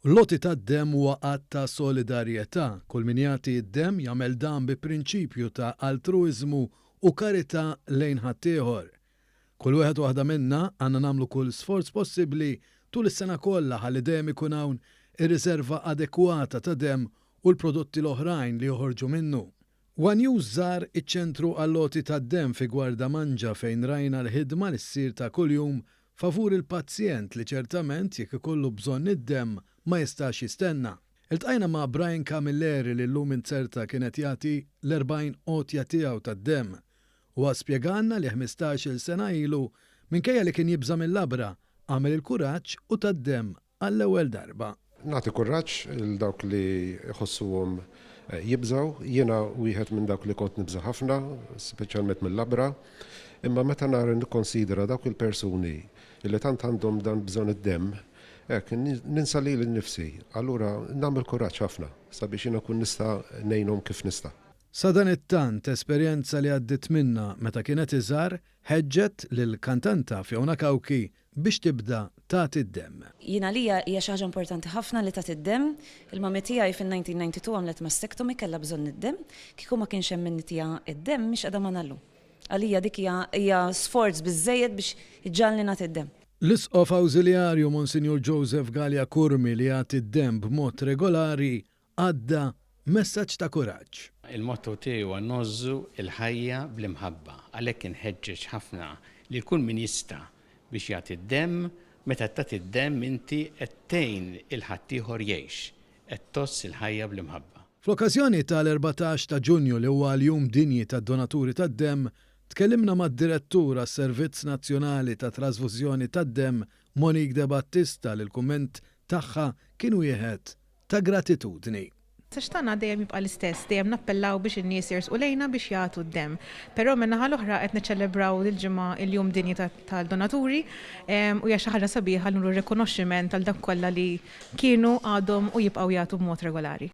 L-għoti tad-demm huwa att ta' solidarjetà. Kull min jagħti d-demm jagħmel dan bi prinċipju ta' altruwiżmu u karità lejn ħaddieħor. Kull wieħed u waħda minna għandna nagħmlu kull sforz possibbli tul is-sena kollha ħalli dejjem ikun hawn ir-riserva adekwata ta' demm u l-prodotti l-oħrajn li joħorġu minnu. One News żar iċ-ċentru għall-għoti tad-demm fi Gwardamanġa fejn rajna l-ħidma li ssir ta' kuljum favur il-pazjent li ċertament jekk ikollu bżonn id-demm ma jistax jistenna. Iltqajna ma' Brian Camilleri li llum inzerta kien qed jagħti l-40 għotja tiegħu tad-demm. Huwa spjegalna li 15-il sena ilu, minkejja li kien jibża' mill-labra, għamel il-kuraġġ u ta d-demm għall-ewwel darba. Nagħti kuraġġ lil dawk li jħossuhom jibżgħu. Jiena wieħed minn dawk li kont nibża' ħafna, speċjalment mill-labra. Imma meta nara nikkonsidra dawk il-persuni li tant għandhom dan bżonn id-demm, hekk, ninsa lili nnifsi. Allura nagħmel kuraġġ ħafna sabiex jiena nkun nista' ngħinhom kif nista'. Sadanittant, esperjenza li għaddiet minnha meta kienet iżgħar ħeġġet lill-kantanta Fiona Cauchi biex tibda tagħti d-demm. Jien għalija hija xi ħaġa importanti ħafna li tagħti d-demm. Il-mummy tiegħi fin-1992 għamlet mastectomy kellha bżonn id-demm. Kieku ma kienx hemm min itiha d-demm mhix qiegħda magħna llum. Għalija dik hija hija sforz biżżejjed biex iġġagħalni nagħti d-demm. L-Isqof Awżiljarju Monsinjur Joseph Galea Curmi li jagħti d-demm b'mod regolari għadda messaġġ ta' kuraġġ. Il-motto tiegħi huwa ngħożżu l-ħajja bl-imħabba. Għalhekk inħeġġeġ ħafna lil kull min jista' biex jagħti d-demm. Meta tagħti d-demm inti qed tgħin 'il ħaddieħor jgħix, qed tgħożż il-ħajja bl-imħabba. Fl-okkażjoni tal-14 ta' Ġunju li huwa l-Jum Dinji tad-Donaturi tad-Demm, tkellimna mad-Direttur għas-Servizz Nazzjonali ta' Trasfużjoni tad-Demm Monique Debattista li l-kumment tagħha kien wieħed ta' gratitudni. Messaġġ tagħna dejjem jibqa' l-istess, dejjem nappellaw biex in-nies jersqu lejna biex jagħtu d-demm. Però min-naħa l-oħra qed niċċelebraw dil-ġimgħa il-Jum Dinji tal-Donaturi u hija xi ħaġa sabiħa li nuru rikonoxximent għal dawk kollha li kienu, għadhom u jibqgħu jagħtu b'mod regolari.